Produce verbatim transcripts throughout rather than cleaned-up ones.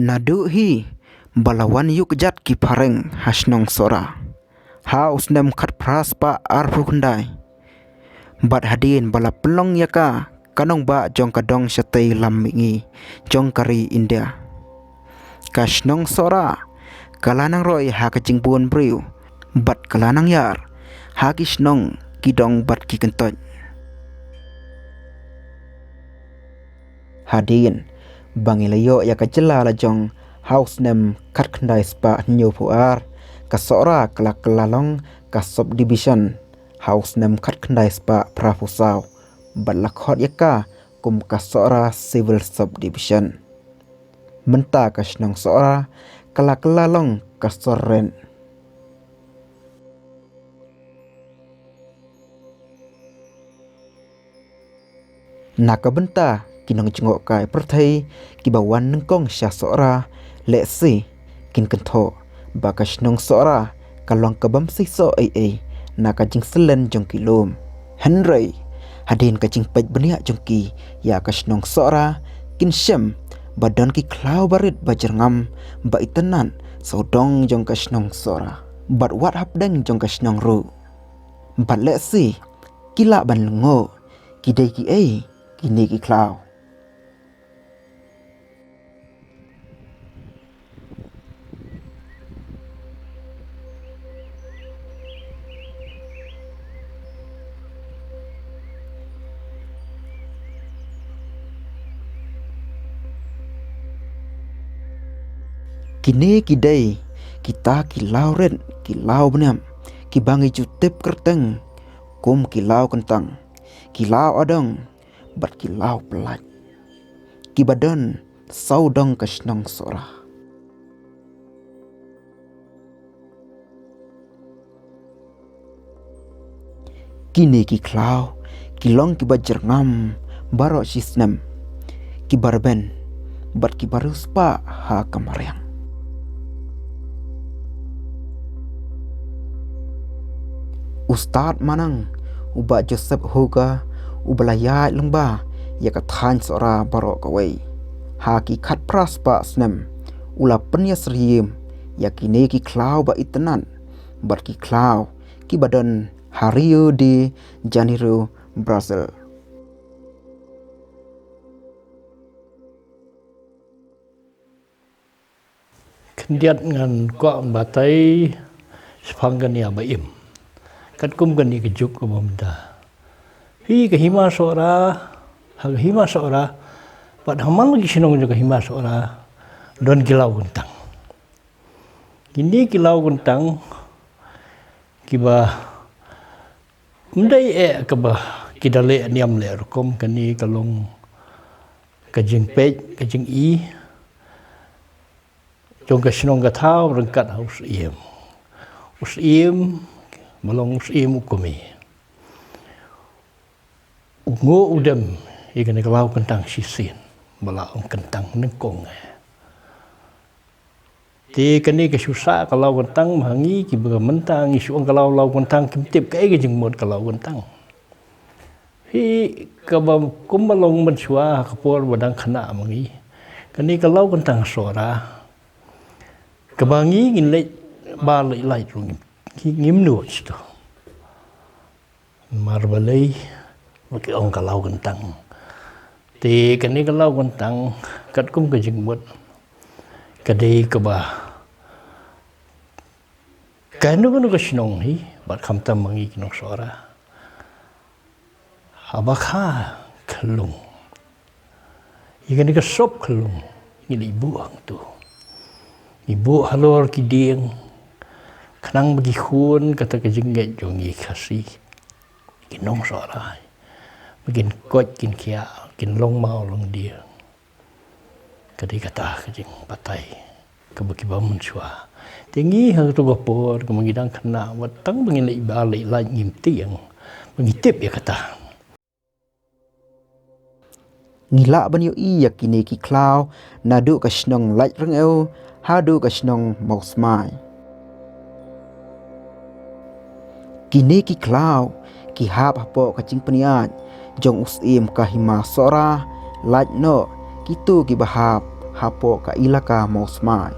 Naduh hi ba la wan ïuh kjat ki phareng ha shnong Sohra ha u snem khatphra spah arphew khyndai, bad hadien ba la pynlong ïa ka ka nongbah jong ka dong shatei lam mihngi jong ka ri India, ka shnong Sohra ka la nang roi ha ka jingbun briew bad ka la nang ïar ha ki shnong, ki dong bad ki kyntoit. Hadien ba ngi la ïoh ïa ka jylla la jong ha u snem khatkhyndai spah hynñiewphew ar, ka Sohra ka la kylla long ka subdivision ha u snem khatkhyndai spah phraphew saw, bad la khot ïa ka kum ka Sohra Civil Subdivision. Mynta ka shnong Sohra ka la kylla long ka Sorren. Na ka bynta ki nongjngohkai pyrthei kiba wan nyngkong sha Sohra, lehse kin kynthoh ba ka shnong Sohra ka long ka bym seisoh ei ei na ka jingsyllon jong ki lum. Hynrei hadien ka jingpeit bniah jong ki ïa ka shnong Sohra, kin shem ba don ki khlaw barit ba jyrngam ba itynnad sawdong jong ka shnong Sohra bad wat hapdeng jong ka shnong ruh. Bad lehse ki lah ban lyngngoh, ki dei kiei kine ki khlaw? Kine ki dei kita ki lawrit, ki lawbniap kiba ngi ju tip kyrteng kum ki lawkyntang, ki law adong bad ki law pyllait, kiba don sawdong ka shnong Sohra. Kine ki khlaw ki long kiba jyrngam baroh shi snem, kiba rben bad kiba riewspah ha ka mariang. U stad manang u Bah Joseph Hooker, uba la ïaid lyngba ïa ka thaiñ Sohra baroh kawei ha ki khatphra spah snem, u la pynïasyriem ïa kine ki khlaw ba itynnad bad ki khlaw kiba don ha Rio de Janeiro, Brazil. Khyndiat ngan kwah batai shaphang kane ba im. Katkum kane ka juk kaba mynta, hi ka Hima Sohra, ha ka Hima Sohra bad ha man la ki shnong jong ka Hima Sohra don ki lawkyntang. Kine ki lawkyntang kiba ym dei eh kaba ki da leh niam leh rukom. Kane ka long ka jingpeit, ka jingi jong ka shnong ka thaw ryngkat ha u Syiem. U Syiem, ba long u Syiem u kmie, u nguh u dem ïa kane ka lawkyntang shisien, ba la ong kyntang nyngkong eh. Te kane ka shu sah ka lawkyntang, ma ngi kiba mynta ngi shu ong ka law, lawkyntang, kim tip kaei ka jingmut ka lawkyntang. Hi kaba kumba long mynshuwa ha ka por ba dang khynnah ma ngi, kane ka lawkyntang Sohra, kaba ngi ngin leit bar leit lait ruh ngim, ngim nud shuh. Namar balei? Ba ki ong ka lawkyntang. Te kane ka lawkyntang katkum ka jingmut ka dei kaba kano kano ka shnong hi, bad khamtam ma ngi ki nong Sohra, haba kha khyllung, ïa kane ka sop khyllung ngi leit buh hangto. Ngi buh halor ki dieng khnang ba ki khun, kata ka jingngeit jong ngi Khasi, ki nong Sohra, ba kin koit kin khiah, kin long maw long dieng. Ka dei kata ka jingbatai kaba kiba mynshuwa. Te ngi ha kato ka por kaba ngi dang khynnah, wat tang ba ngi leit bar leit lait ngim tieng, ba ngi tip ïa kata. Ngi lah ban ïohi ïa kine ki khlaw naduh ka shnong Laitryngew haduh ka shnong Mawsmai. Kine ki khlaw ki hap hapoh ka jingpynïaid jong u Syiem ka Hima Sohra, lait noh kito kiba hap hapoh ka ilaka Mawsmai.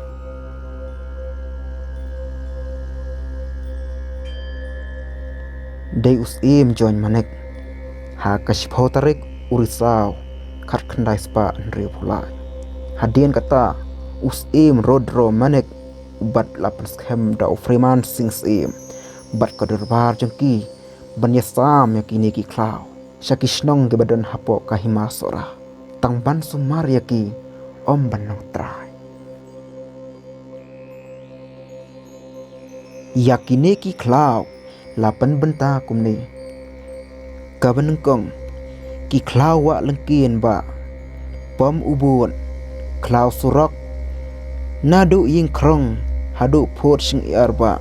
Dei u Syiem Join Manik ha ka shiphew tarik u Risaw khatkhyndai spah hynriewphew lai. Hadien kata u Syiem Rudra Manik u bat la pynskhem da u Freeman Singh Syiem bad ka dorbar jong ki ban ïasam ïa kine ki khlaw sha ki shnong kiba don hapoh ka Hima Sohra, tang ban sumar ïa ki ym ban long trai. Ïa kine ki khlaw la pynbynta kumne. Kaba nyngkong, ki khlaw wah lyngkien bah, pom u bud, khlaw surok, naduh ïing khrong haduh phut shyngiar bah,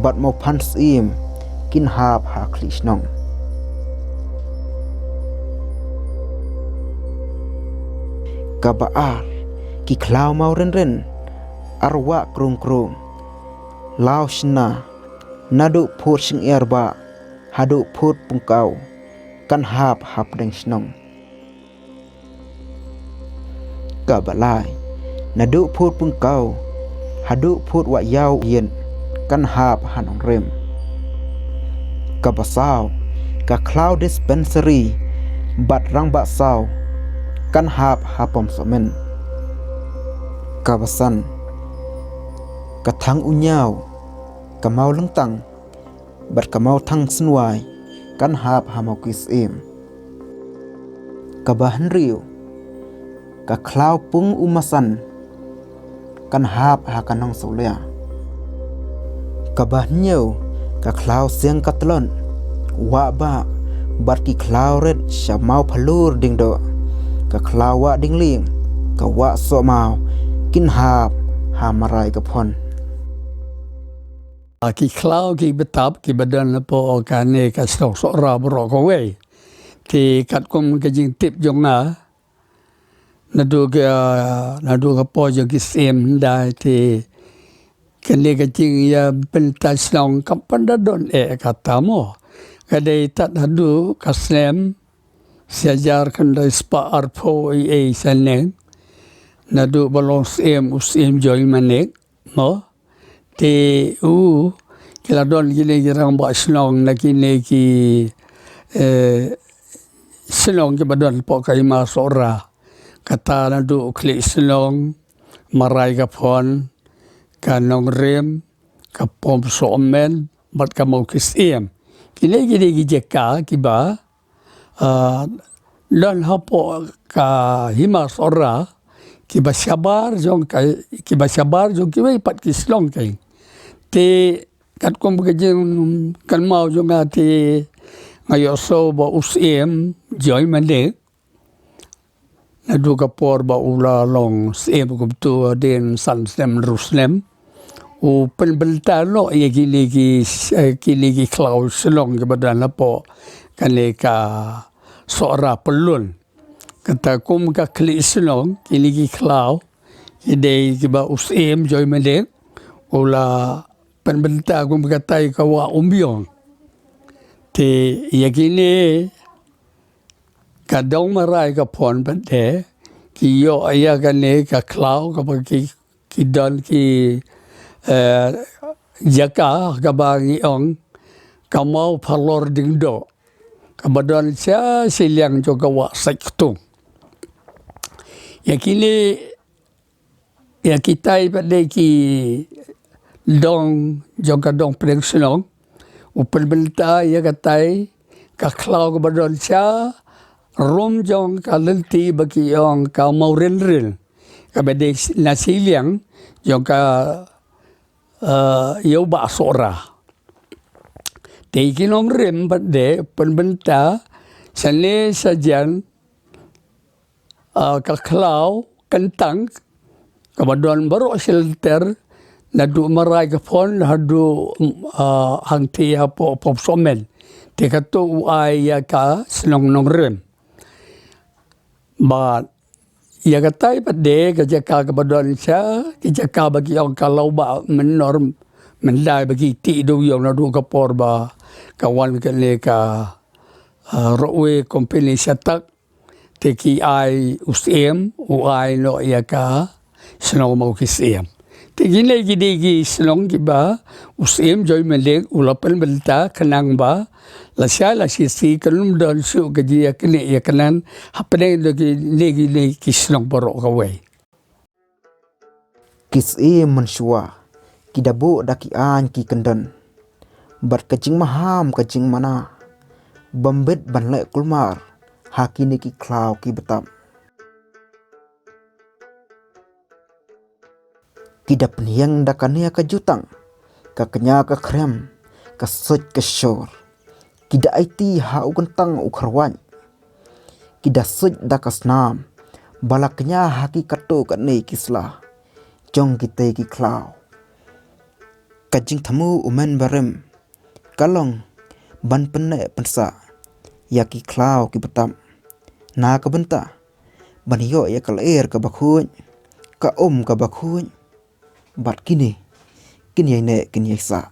bad mawphan syiem kin hap ha khlieh shnong. Kaba ar, ki khlaw mawrynryn, arwah krung krung, law shna, naduh phut shyngiar bah haduh phut pungkaw, kan hap hapdeng shnong. Kaba lai, naduh phut pungkaw haduh phut wah ïaw ïit, kan hap ha nongrim. Kaba saw, ka khlaw dispensary bad rangbah saw, kan hap ha pom sohmynn. Kaba san, ka thang u ñiaw, ka maw lyngtang bad ka maw thang synwai, kan hap ha mawki syiem. Kaba hynriew, ka khlaw pung u masan, kan hap ha ka nongsawlia. Kaba hynñiew, ka khlaw siang ka tlot, wah bah, bad ki khlaw rit sha maw phalur dieng doh, ka khlaw wah dieng lieng, ka wah soh maw, kin hap ha Marai ka Phon. A, ki khlaw ki btap kiba don hapoh kane ka shnong Sohra baroh kawei. Te katkum ka jingtip jong nga, naduh ka, naduh ka por jong ki syiem hyndai, te kane ka jingïabynta shnong kam pat da don eh kata mo. Ka dei tad haduh ka snem shi hajar khyndai spah arphew ei ei shaneng, naduh ba long syiem u Syiem Join Manik mo. Te u, ki la don kine ki rangbah shnong na kine ki, eh, shnong kiba don hapoh ka Hima Sohra. Kata naduh u Khlieh Shnong, Marai ka Phon, ka Nongrim, ka Pom Sohmynn, bad ka Mawki Syiem. Kine, kine ki jaka kiba, ah, don hapoh ka Hima Sohra, kiba shabar jong ka, kiba shabar jong kiwei pat ki shnong kein. Te katkum ka jingkynmaw jong nga te nga ïohsngew ba u Syiem Join Manik, naduh ka por ba u la long syiem kumto hadien san snem hynriew snem, u pynbynta noh ïa kine ki, eh, kine ki khlaw shnong kiba don hapoh kane ka Sohra Pyllun. Kata kum ka Khlieh Shnong, kine ki khlaw ki dei kiba u Syiem Join Manik u la pynbynta kum katai ka wah Umbiong. Te ïa kine ka dong Marai ka Phon pat de ki ïoh ïa kane ka khlaw kaba ki, ki don ki, eh, jaka kaba ngi ong ka maw phalor dieng doh, kaba don sha shiliang jong ka wah Sait Ktung. Ïa kine, ïa kitai pat de ki dong jong ka dong pdeng shnong, u pynbynta ïa katai ka khlaw kaba don sha rum jong ka lynti ba ki ong ka Mawrynryn, kaba dei na shiliang jong ka, eh, ïew bah Sohra. Te ki Nongrim pat de pynbynta shane shajan, ah, ka khlaw kyntang kaba don baroh shi lynter, naduh Marai ka Phon haduh, ah, hangtei hapoh Pom Sohmynn. Te kato u ai ïa ka shnong Nongrim. Bad ïa katai pat de ka jaka kaba don sha, ka jaka ba ki ong ka Lawbah Mynnor Myndai ba ki tih dewiong naduh ka por ba ka wan kane ka, ah, Roadway Company shatak. Te ki ai u Syiem u ai noh ïa ka shnong mo ki Syiem. Te kine ki dei ki shnong kiba u Syiem Joimanik u la pynbynta khnang ba lashai lashisngi kan ym don shuh ka jingïaknieh ïaknang hapdeng jong kine kine ki shnong baroh kawei. Ki Syiem mynshuwa ki da buh da ki aiñ ki kyndon bad ka jingmaham ka jingmana bym bit ban leh kulmar ha kine ki khlaw ki btap. Ki da pynïeng da kane ka jutang, ka kñia ka khrem, ka suit ka shor. Ki da aiti ha u kyntang u kharwaiñ. Ki da suit da ka snam ba la kñia ha ki katto katne ki sla jong kitei ki khlaw. Ka jingthmu u mynbarim ka long ban pynneh pynsah ïa ki khlaw ki btap na ka bynta ban ïoh ïa ka lyer kaba khuid, ka um kaba khuid bad kine kin ïai neh kin ïai sah.